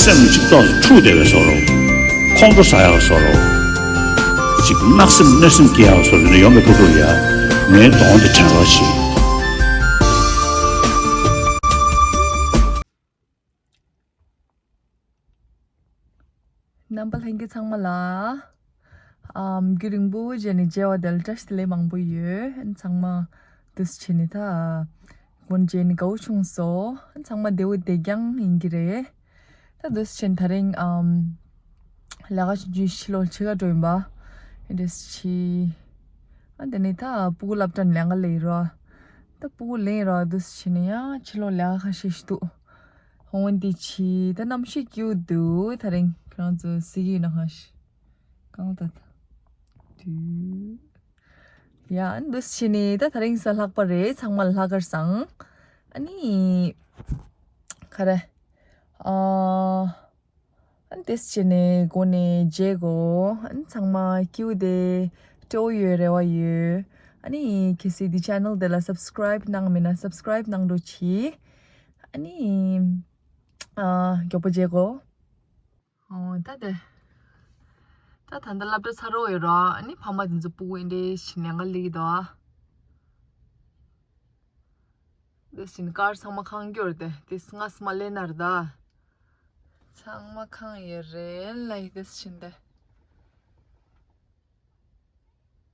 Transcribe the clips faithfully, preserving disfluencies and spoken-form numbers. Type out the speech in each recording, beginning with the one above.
སེམས་གཅིག་ཏོག་ཙམ་འཁྲུག་བསྡད་པའི་བཟོ་འདྲ། ཁོང་ཁྲོ་ཟ་ཡག་བཟོ་འདྲ། གཅིག་དམག་སེམས་གནོད་སེམས་སྐྱེ་ཡག་བཟོ་འདྲ་ཡོང་བའི་ཁུ་ཁུ་ཡ། ངའི་གདོང་དེ་དྲན་རོགས་གྱིས། རྣམ་པ་ལྷན་རྒྱས་ཚང་མ་ལ། ཨམ། རྒྱུན་རིང་པོ་རྗེས་ནས་མཇལ་བ་དེ་ལ་བཀྲ་ཤིས་བདེ་ལེགས་མང་པོ་ཡོད། ཚང་མ་འདུག་སེ་བྱས་ནས་ད། སྒོ་ནས་མཇལ་ནས་དགའ་བོ་བྱུང་སོང་། ཚང་མ་བདེ་བོ་བདེ་རྐྱང་ཡིན་གྱི་རེད། ད་འདུག་སེ་བྱས་ནས་ད་རིང་ཨམ། ལས་ཀ་བྱེད་རྒྱུའི་ཕྱི་ལོགས་ཕྱི་ཁ་འགྲོ་ཡིན་པ། ཨེ་འདྲ་སེ་བྱས། ཨ་དེ་ནས་ད་སྤུ་གུ་སློབ་གྲྭ་ནས་ལེན་ག་སླེབས་ཡིན་རོ། ད་སྤུ་གུ་ལེན་ཡིན་རོ། འདུག་སེ་བྱས་ནས་ཡང་ཕྱི་ལོགས་ལས་ཀ་ཁ་ཤས་ཤིག་འདུག་འོན་ཏེ་ཕྱི་ད་གནམ་གཤིས་སྐྱིད་པོ་འདུག་ད་རིང་ཁྱེད་རང་ཚོ་གཟིགས་ཀྱི་ཡིན་ན་ཧ་ཤི། གང་ལྟར་དུས། ཡ་འདུག་སེ་བྱས་ནས་ད་ད་རིང་གཟའ་ལྷག་པ་རེད། ཚང་མ་ལ་ལྷག་དཀར་བཟང་། ཨ་ནི། ག་རེ། ཨ། ཨ་ནི་འདུག་སེ་བྱས་ནས་སྒོ་ནས་མཇལ་གོ་ཨ་ནི་ཚང་མ་སྐྱིད་པོ་བདེ་སྤྲོ་བོ་ཡོད་རེ་བ་ཡོད། ཨ་ནི་གལ་སྲིད་འདི་ཆེ་ནལ་དེ་ལ་སབ་སི་ཀ་རའིབ་གནང་མེད་ན་སབ་སི་ཀ་རའིབ་གནང་རོགས་གྱིས། ཨ་ནི། ཨ། མགྱོགས་པོ་མཇལ་གོ་ཨོ་ད་དེ། ད་ད་ལྟ་སློབ་གྲྭ་ཚར་རོ་ཡོད་ར། ཨ་ནི་ཕ་མ་དེ་ཚོ་སྤུ་གུ་འདི་འདྲ་ཞིག་ལེན་ག་སླེབས་ཀྱི་འདུག་ཨ། དེ་བཞིན་ཀར་ཚང་མ་གང་འགྱུར་ཏེ་དེ་སྔ་སྨ་ལེ་ནར་ད། ཚང་མ་གང་ཡོད་རེད་ལ་ཡི་དེ་བཞིན་ཏེ།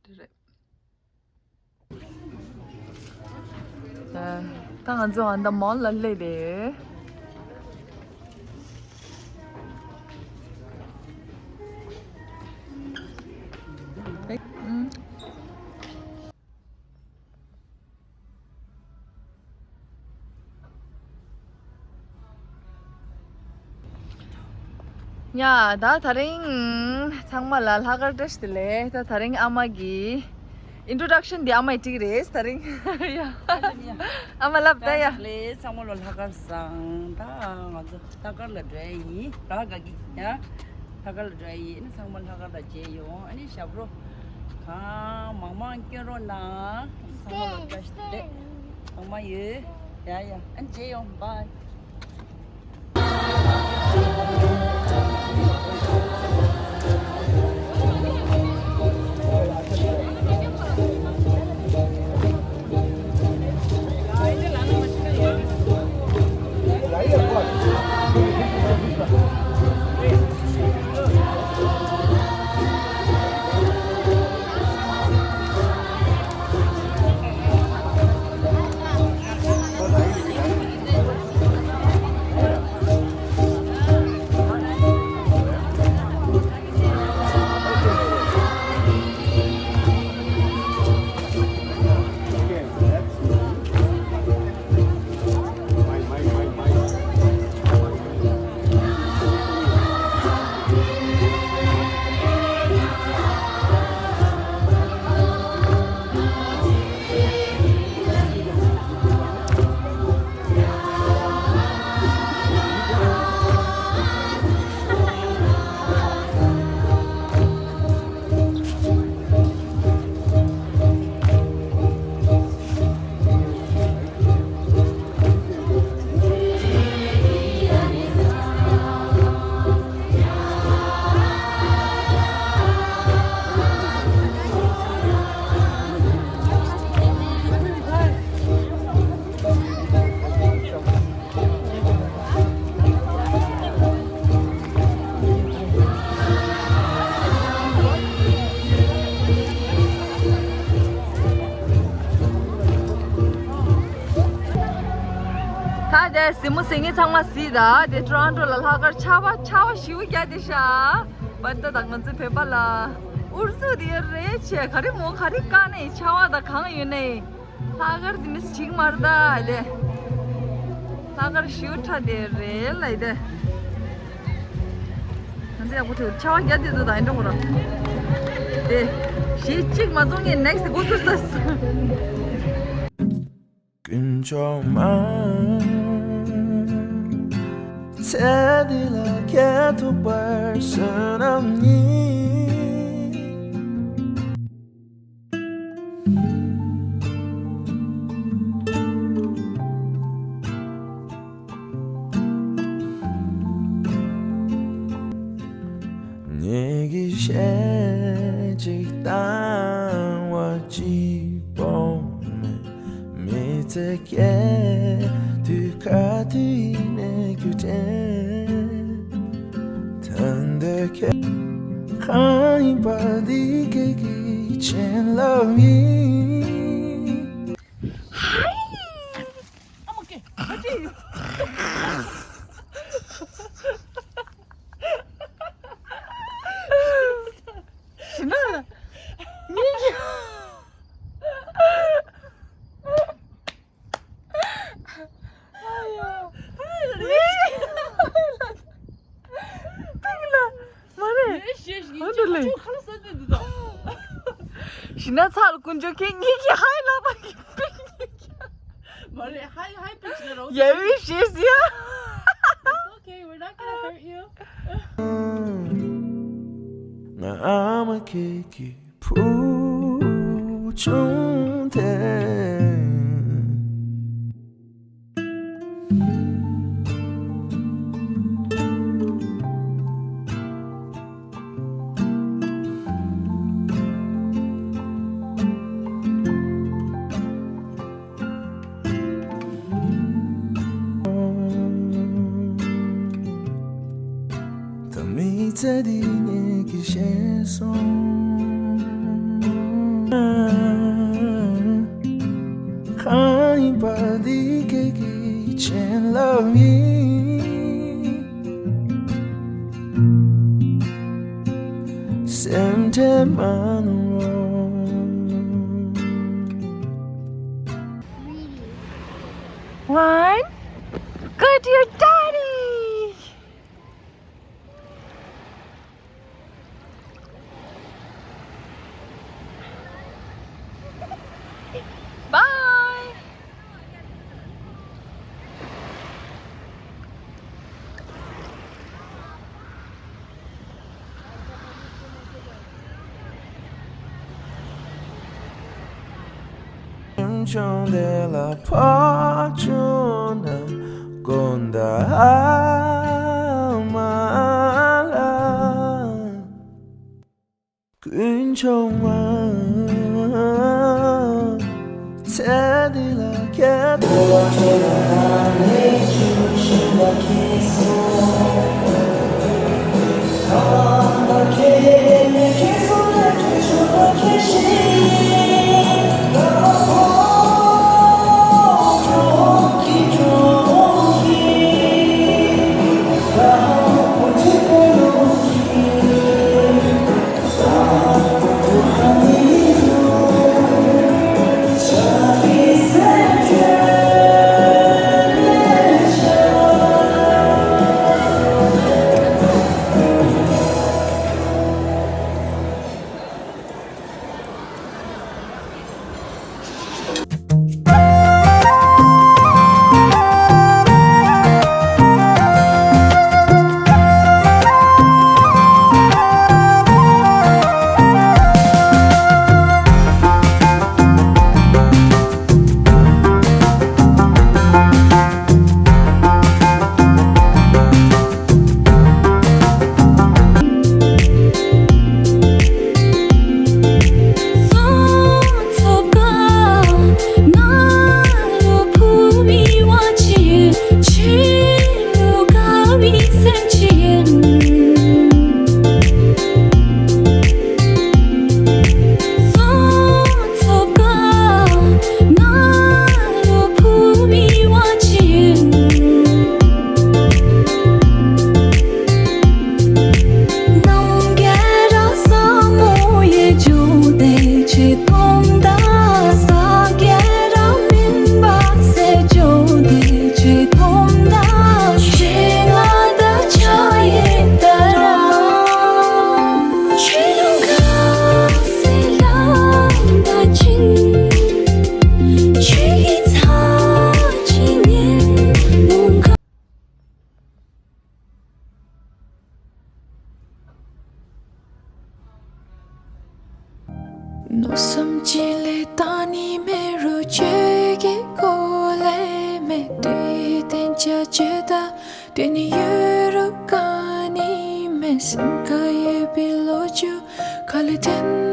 དེ་རེད། ད་ད་ང་ཚོ་ཨ་མདའ་མོལ་ལ་སླེབས་ཏེ། ཨུམ། ཡ་ད་ད་རིང་ཚང་མ་ལ་ལྷག་དཀར་བཀྲ་ཤིས་བདེ་ལེགས། ད་ད་རིང་ཨ་མ་གི་ཨིན་ཊྲོ་ཌག་ཤན་འདི་ཨ་མས་བྲིས་རེད་ད་རིང་། ཡ་ཨ་མ་ལབ་ད་ཡ། ལེ་ཚང་མ་ལ་ལྷག་དཀར་བཟང་། ད་ང་ཚོ་ལྷག་དཀར་ལ་འགྲོ་ཡ་ཡིན་ར། ག་གི་ཡ་ལྷག་དཀར་ལ་འགྲོ་ཡ་ཡིན། ཨ་ནི་ཚང་མ་ལྷག་དཀར་ལ་མཇལ་ཡོང་། ཨ་ནི་ཞབས་བྲོ་གང་མང་མང་སྐྱོན་རོགས་གནང་། ཚང་མ་ལ་བཀྲ་ཤིས་བདེ་ལེགས། གང་མང་ཡོད། ཡ་ཡ་ཨ་ནི་མཇལ་ཡོང་། བཱའི། ད་དེ་གཟིགས་མོ་གཟིགས་མཁན་ཚང་མ་གཟིགས་དང་། དེ་ཊོ་རོན་ཊོ་ལ་ལྷག་དཀར་ཆར་པ་ཆར་པ་ཞེ་པོ་བརྒྱབ་བསྡད་ཤག་པ་ད་ད་ང་ཚོའི་བོད་པ་ལ་ཨུ་ཚུགས་དེ་རེད་ཆེ། ག་རེ་མོ་ག་རེ་བཀག་ནས་ཆར་པ་ད་གང་ཡོད་ནས། ལྷག་དཀར་དེ་མི་ཞིག་མར་ད་ལེ། ལྷག་དཀར་ཞུ་ཁྲ་དེ་རེད་ལ་དེ། ང་ཚོ་ཡག་པོ་ཐུག་ཆར་པ་བརྒྱབ་དེ་ཚོ་དང་ཡིན་འགྲོ་གོ་ར། དེ་གཞི་གཅིག་མ་བཙོང་ངས་ནེག་སི་འགོ་ཚུགས་ས། དཀོན་མཆོག་མ། ཚེ་འདི་ལ་ཁྱེད་ཐུག་པར་བསོད་ནམས་ཉིད། ཞེ་གཅིག་བཏང་བ་གཅིག་པོ་མེད། མི་ཚེ་སྐྱེལ་དུས་ག་དུས་ནས་རྒྱུ་དྲན། ད་འདོད་ཁེ་གང་ཡིན་པ་འདི་སྐད་ཀྱི་བྱིན་རླབས་ཡིན། I'm okay. ཞི་ན་ལ། མི་ཡ། ཨ་ཡ། མི་ཡ། ཏིག་ལ། མ་རེད། ཨོ་འདི་ལེ། ཞི་ན་ཚ་ལ་དཀོན་མཆོག་ཁྱེད་གཉིས་ཀྱིས་ཧའི་ལབ་པ་གི་པིག་ནིག་མ་རེད། ཧའི་ཧའི་པིག་ནིག་རོ། ཡ་ཝི་ཤེས་ཡ། It's okay, we're not gonna hurt you. ང་ཨ་མ་ཁྱེད་ཀྱི་བུ་ཆུང་དེ། ད་མི་ཚེ་འདི་ངེད་ཀྱིས་ཤེས་སོང་། གང་ཡིན་པ་འདི་སྐད་ཀྱི་བྱིན་རླབས་ཡིན། སེམས་ཁྲལ་མ་གནང་རོགས། One, go to your daddy. Bye. ཆུང་དེ་ལ་ཕོ་ཆུང་ན་དགོན་ཟླ་ཨ་མ་ལ། ཀུན་འབྱུང་བ་ཚེ་འདི་ལ་ཁྱད། མནོ་བསམ་གཅིག་ལས་གཏན་ནས་མེད་རུང་ཁྱོད་ཀྱི་སྐོར་ལས་མེད། དུས་གཏན་འཇགས་བྱེད་ད་དེ་ནི་ཡོད་རུང་ག་ནི་མེད། སེམས་ཁ་ཡོད་པའི་ལོ་རྒྱུས་ག་ལེར་འཐེན།